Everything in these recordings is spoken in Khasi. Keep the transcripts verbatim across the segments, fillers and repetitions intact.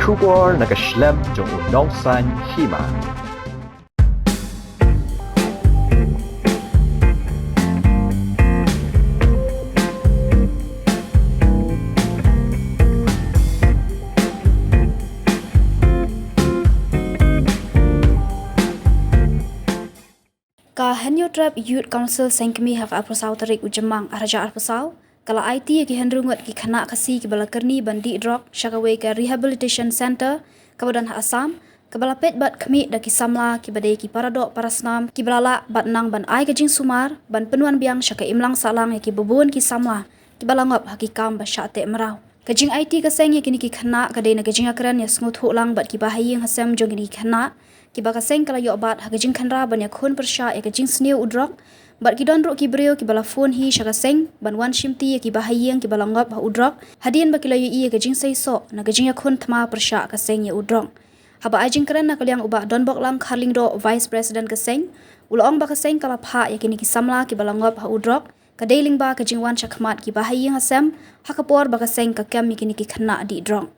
Khubor na ka shlem jong u nongsaiñ hima. Ka Hynñiewtrep Youth Council Seng Kmie ha ka arphew saw tarik u Jymmang arhajar arphew saw ka la aiti ïa ki hynriew ngut ki khynnah Khasi kiba la kyrni ban dih drok sha kawei ka rehabilitation center kaba don ha Assam, kaba la peit bad khmih da ki samla kiba dei ki paradoh parasnam kiba la lah bad nang ban ai ka jingsumar ban pynwan biang sha ka imlang sahlang ïa kiba bun ki samla kiba la ngop ha ki kam ba shah teh mraw. Ka jingaiti ka seng ïa kine ki khynnah ka dei na ka jingïakren ïa sngewthuh lang bad ki bahaïing hasem jong kine ki khynnah kiba ka seng ka la ïoh bat ha ka jingkhynra ban ïakhun pyrshah ïa ka jingsniew u drok. Bad ki don ruh ki briew kiba la phone hi sha ka seng ban wan shimti ïa ki bahaïing kiba la ngop ha u drok hadien ba ki la ïohi ïa ka jingseisoh na ka jingïakhun thma pyrshah ka seng ïa u drok. Haba ai jingkren na ka liang u Bah Donboklang Kharlyngdoh, Vice President ka seng, u la ong ba ka seng ka la phah ïa kine ki samla kiba la ngop ha u drok ka dei lyngba ka jingwan shakhmat ki bahaïing hasem ha ka por ba ka seng ka kem ïa kine ki khynnah dih drok.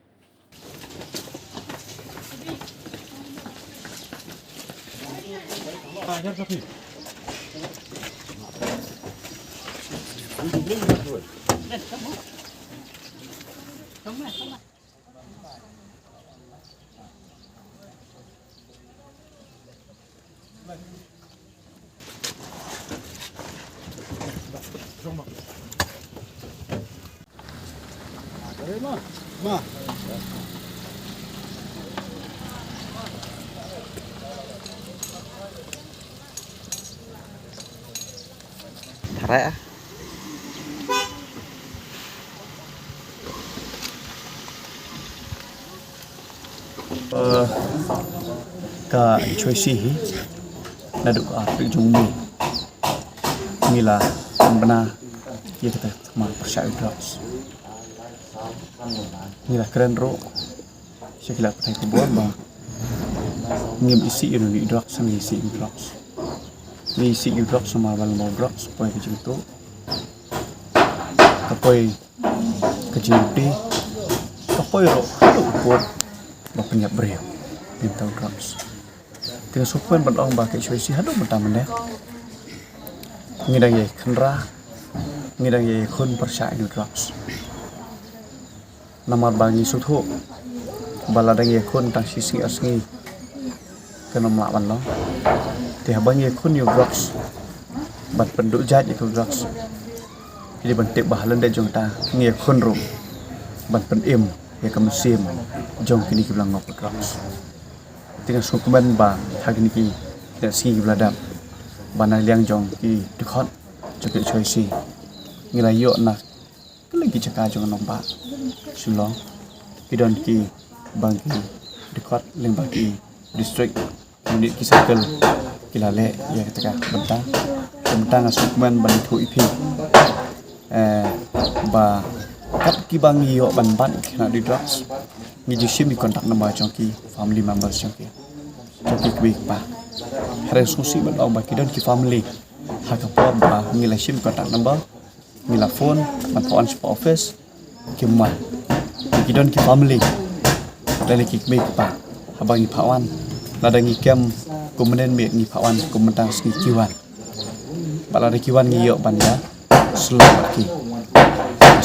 Tharai ah. Eh, ka H Y C hi naduh ka arphew jong u May ngi la pynbna ïa kata ka thma pyrshah ïa u drugs. Ngi la kren ruh sha ki lad pathai khubor ba ngim isih ïa u drugs, ngim isih ïa u drugs. Ngim isih ïa u drugs namar ba lada u drugs poi ka jingtuh, ka poi ka jingïohi, ka poi ruh haduh ka pud ba pynïap briew. Ngim tau drugs. Te nga sngewkmen ban ong ba ka H Y C haduh mynta mynne ngi dang ïa khynra, ngi dang ïa khun pyrshah ïa u drugs. Namar ba ngi sngewthuh ba lada ngi ïakhun tang shi sngi ar sngi kan ym lah ban long. Te haba ngi ïakhun ïa u drugs ban pynduh jait ïa ka drugs, ki dei ban tip ba ha lyndet jong kata ngi ïakhun ruh ban pynim ïa ka mynsiem jong kine kiba la ngop drugs. Te nga sngewkmen ba ha kine ki sngi kiba la dep ba na liang jong ki dkhot jong ka H Y C ngi la ïoh na kylleng ki jaka jong ka nongbah Shillong, ki don ki bang ki dkhot lyngba ki district, unit, ki circle, ki la leh ïa kata ka bynta. Te mynta nga sngewkmen ban ïathuh ïa phi, eh, ba kat kiba ngi ïoh ban bat ïa ki khynnah dih drugs, ngi ju shim ïa ki contact number jong ki family members jong ki, jong ki kmie kpa. Hynrei sngewsih ban ong ba ki don ki family ha ka por ba ngi la shim contact number, ngi la phone ban phah wan shapoh office, kim wan. Ki don ki family lane ki kmie kpa, haba ngi phah wan, lada ngi kem kum mynne miet ngi phah wan kum mynta sngi ki wan. Bad lada ki wan ngi ïoh ban ïasyllok bad ki.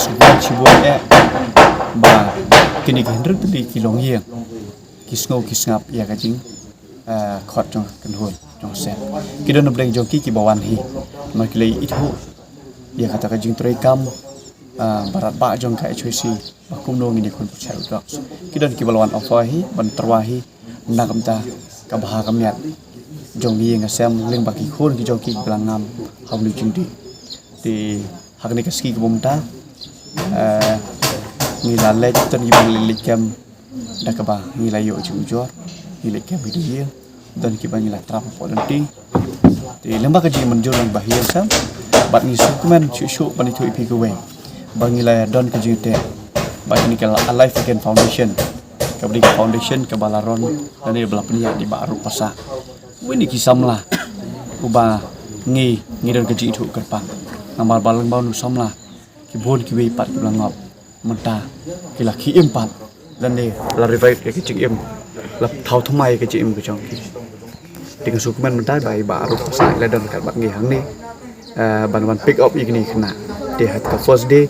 Shibun shibun eh ba kine ki hynriew tylli ki longïing ki sngew ki sngap ïa ka jing, eh, khot jong ka kynhun jong ka seng. Ki don na pdeng jong ki kiba wan hi namar ki la ithuh ïa kata ka jingtrei kam, eh, ba radbah jong ka H Y C ba kumno ngin ïakhun pyrshah ïa u drugs. Ki don kiba la wan offer hi ban tyrwa hi na ka bynta ka bha ka miat jong ka ïing ka sem lyngba ki khun ki jong ki kiba la ngam ha une u jingdih. Te ha kane ka sngi kaba mynta, eh, ngi la leit, don kiba la leit kem da kaba ngi la ïoh jingujor, ngi leit kem hi da ïing, don kiba ngi la trap hapoh lynti. Te lyngba ka jingmynjur lyngba hi ïing sem, bad ngi sngewkmen shuh shuh ban ïathuh ïa phi kawei ba ngi la don ka jingteh bad kane ka Alive Again Foundation, kaba dei ka foundation kaba la run lane ba la pynïaid da i Bah Arup Passah. Uwei na ki samla uba ngi, ngi don ka jingithuh kyrpang namar ba lyngba une u samla ki bun kiwei pat kiba la ngop mynta ki la khie im pat. Lane la revive ïa ka jingim, la thaw thymmai ïa ka jingim ka jong ki. Te nga sngewkmen mynta ba i Bah Arup Saiñ la don ryngkat bad ngi hangne, eh, ban wan pick up ïa kine ki khynnah. Te ha ka first day,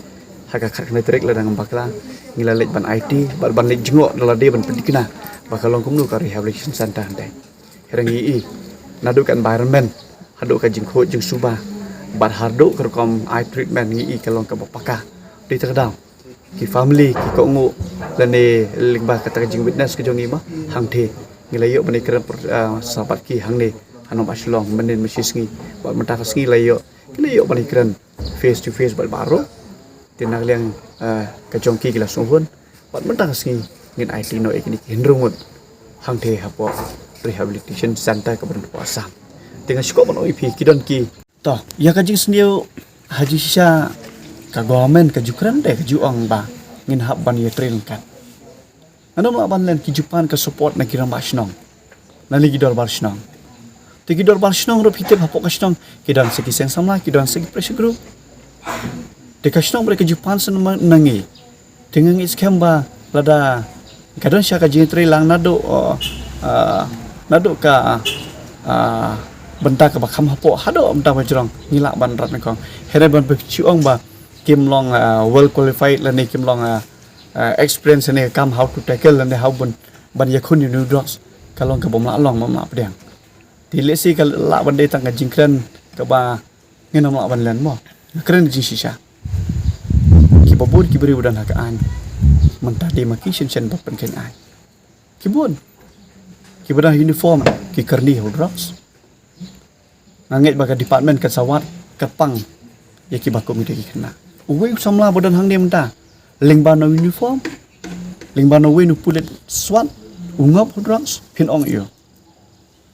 ha ka khatkhyndai tarik lada ngam bakla, ngi la leit ban aiti bad ban leit jngoh da lade ban pynthikna ba ka long kumno ka rehabilitation center hangtei. Hynrei ngi i, naduh ka environment haduh ka jingkhuid jingsuba bad haduh ka rukom eye treatment ngi i ka long kaba paka. Te kata ka daw ki family, ki kohnguh lane lyngba kata ka jingwitness ka jong ngi ma hangtei, ngi la ïoh ban ïakren, ah, sa bad ki hangne ha Nongbah Shillong mynnin mynshisngi. Bad mynta ka sngi la ïoh, ngi la ïoh ban ïakren face to face bad baroh. Te na ka liang, ah, ka jong ki, ki la sngewhun. Bad mynta ka sngi ngin aiti noh ïa kine ki hynriew ngut hangtei hapoh rehabilitation center kaba don hapoh Assam. Te nga sngewkmen ban ong ïa phi, ki don ki To, ïa ka jingsniew, ha jingshisha ka government ka ju kren te ka ju ong ba ngin hap ban ïatrei ryngkat. Ngan ym lah ban len, ki ju pan ka support na ki rangbah shnong, na ki dorbar shnong. Te ki dorbar shnong ruh phi tip hapoh ka shnong ki don sa ki seng samla, ki don sa ki pressure group. Te ka shnong bad ka ju pan sa na ngi. Te nga ngeit skhem ba lada ka don sha ka jingtrei lang naduh, uh, uh, naduh ka, uh, bynta kaba kham hapoh haduh bynta ba jrong, ngi lah ban rat nyngkong. Hynrei ban phi ong ba kim long, uh, well qualified lane kim long, uh, uh, experience ne kam how to tackle lane how ban, ban ïakhun ïa u drugs, ka long kaba ym lah long, ym lah pdiang. Te lehse ka lah ban dei tang ka jingkren kaba ngin ym lah ban len mo. Nga kren jingshisha. Kiba bun ki briew ba don ha ka aiñ mynta dei ma ki shen shen ba pynkheiñ aiñ. Ki bun. Kiba don ha uniform ki kyrni ha u drugs. Nga ngeit ba ka department kan sa wad kyrpang ïa kiba kum kita ki khynnah. Uwei u samla ba don hangne mynta lyngba na uniform, lyngba na uwei na u pulit SWAT, u ngop ha u drugs, phin ong ïa u.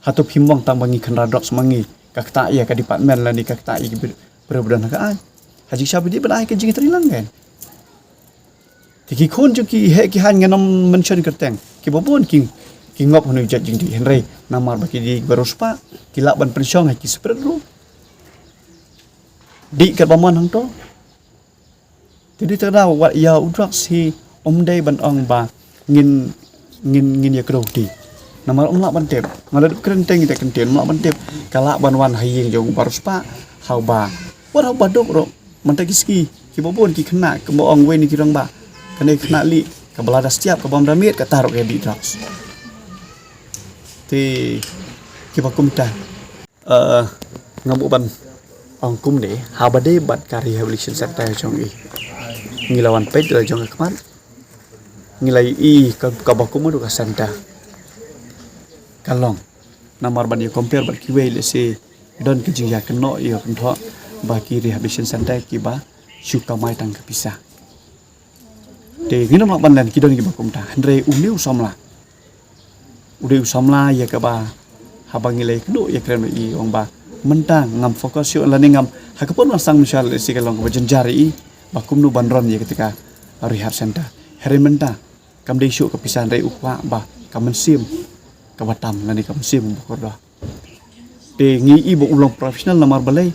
Hato phim ong tang ba ngi kynra drugs ma ngi, ka ktah ïa ka department lane ka ktah ïa ki briew ba don ha ka aiñ? Ha jingshisha ba dei ban ai ka jingtrei lang kan. Te ki khun jong ki heh ki haiñ, ngan ym mention kyrteng, kiba bun ki, ki ngop ha une u jait jingdih, hynrei namar ba ki dei kiba riewspah, ki lah ban pynshong ha ki separate room. Dih katba mon hangto. Te dei tang da wat ïa u drugs hi, ym dei ban ong ba ngin, ngin, ngin ïa kdew dih. Namar ym lah ban tip. Nga la dep kren teng ïa ka ktien, ym lah ban tip. Ka lah ban wan ha ïing jong u ba riewspah, ha uba, wat ha uba duk ruh. Mynta ki sngi kiba bun ki khynnah, kumba ong uwei na ki rangbah, kane ka khynnah lieh kaba lada stiap, kaba ym da miet, kata ruh ka dih drugs. Te kiba kumta, eh, nga buh ban ong kumne, haba dei bad ka rehabilitation center jong i, ngi la wan peit la jong ka khmat, ngi la ïohi ka, kaba kum ruh ka center ka long. Namar ban ïa compare bad kiwei, lehse don ka jingïakynnoh ïa kynthoh ba ki rehabilitation center kiba shu kamai tang ka pisa. Te ngin ym lah ban len, ki don kiba kumta, hynrei une u samla, u dei u samla ïa kaba haba ngi la ïakynduh ïakren bad i, ong ba mynta ngam focus shuh lane ngam, ha ka por ba sdang mynshuwa lehse ka long kaba jynjar ïa i ba kumno ban run ïa kata ka rehab center. Hynrei mynta kam dei shuh ka pisa, hynrei u kwah ba ka mynsiem kaba tam lane ka mynsiem ba kordor. Te ngi i ba u long professional, namar balei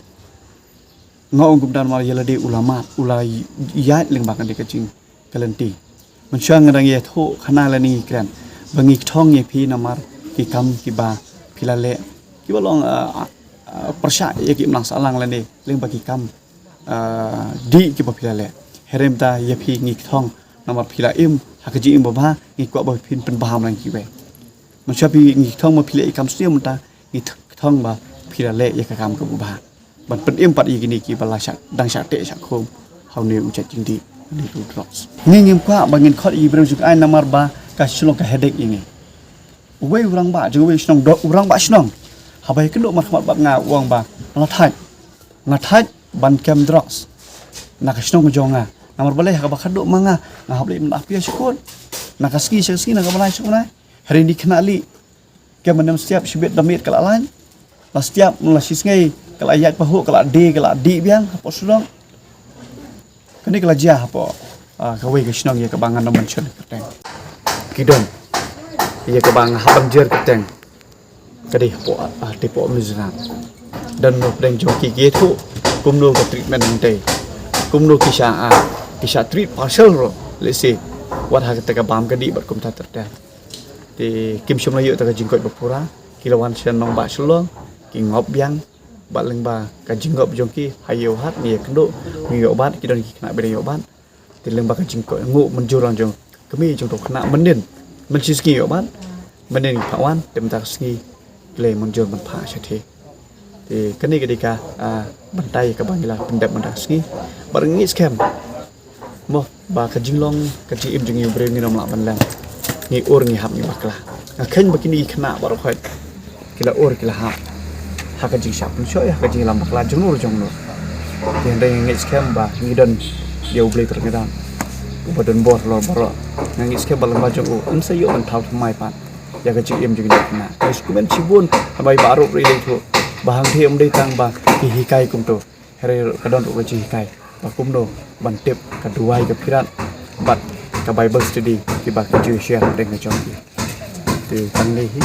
nga ong kumta? Namar ïa lade u la mad, u la ïaid lyngba kane ka jingkylliang. Mynshuwa nga dang ïathuh khana lane ngi kren ba ngi kthong ïa phi namar ki kam kiba phi la leh, kiba long, ah, ah, ah, pyrshah ïa ki imlang sahlang lane lyngba ki kam, ah, dih kiba phi la leh. Hynrei mynta ïa phi ngi kthong namar phi la im ha ka jingim babha, ngi kwah ba phin pynbha lang kiwei. Mynshuwa phi, ngi kthong ba phi leh ïa ka kam sniew, mynta ngi kthong ba phi la leh ïa ka kam kaba bha ban pynim pat ïa kine kiba la shah, dang shah teh shah khum ha une u jait jingdih, une u drugs. Ngi ngim kwah ba ngin khot ïa ki briew jong ka aiñ namar ba ka shu long ka headache ïa ngi. Uwei u rangbah jong uwei u shnong, u rangbah shnong, haba ïakynduh markhmat bad nga, u ong ba nga la thait, nga thait ban kem drugs na ka shnong ka jong nga. Namar balei? Ha kaba khadduh ma nga, nga hap leit mynta ha pia sha kot. Na ka sngi sha ka sngi, na ka bnai sha ka bnai. Hynrei kine ki khynnah lieh, kem mynne stiap, shibit da miet ka la lait. La stiap, la shisngi ka la ïaid pahuh, ka la die, ka la dih biang hapoh sdang. Kane ka la jia hapoh, ah, kawei ka shnong ïa kaba ngan ym mention kyrteng. Ki don ïa kaba nga hap ban jer kyrteng. Ka dei hapoh, ah, te hapoh Mizoram. Don na pdeng jong ki, ki ïathuh kumno ka treatment hangtei, kumno ki shah, ah, ki shah treat partial ruh, let's say, wat ha kata ka bam ka dih bad kumta ter ter. Te kim shym la ïoh ta ka jingkoit ba pura, ki la wan sha nongbah Shillong, ki ngop biang, bad lyngba ka jingngop jong ki ha ïew hat ngi ïakynduh, ngi ïoh bat, ki don ki khynnah ba dang ïoh bat. Te lyngba ka jingkoit nguh mynjur lang jong kmie jong u khynnah mynnin, mynshisngi ïoh bat, mynnin ki phah wan, te mynta ka sngi ki la mynjur ban phah shathie. Te kane ka dei ka, ah, bynta kaba ngi la pyndep mynta ka sngi. Bad ngi ngeit skhem mo ba ka jinglong ka jingim jong ngi u briew ngin ym lah ban leng. Ngi ur ngi hap ngi bakla. Nga kheiñ ba kine ki khynnah baroh khoit ki la ur ki la hap ha ka jingshah pynshoi, ha ka jingïalam bakla jong no jong no. Te hynrei nga ngeit skhem ba ngi don ïa U Blei Trai Kynrad uba don bor halor baroh. Nga ngeit skhem ba lyngba jong u yn sa ïoh ban thaw thymmai pat ïa ka jingim jong kine ki khynnah. Ngi sngewkmen shibun ha bai ba ruh ri lei thuh ba hangthie ym dei tang ba ki hikai kumto. Hynrei ka don ruh ka jinghikai ba kumno ban tip ka duwai ka phirat bad ka Bible study kiba ki ju share hapdeng ka jong ki. Te tang ne hi.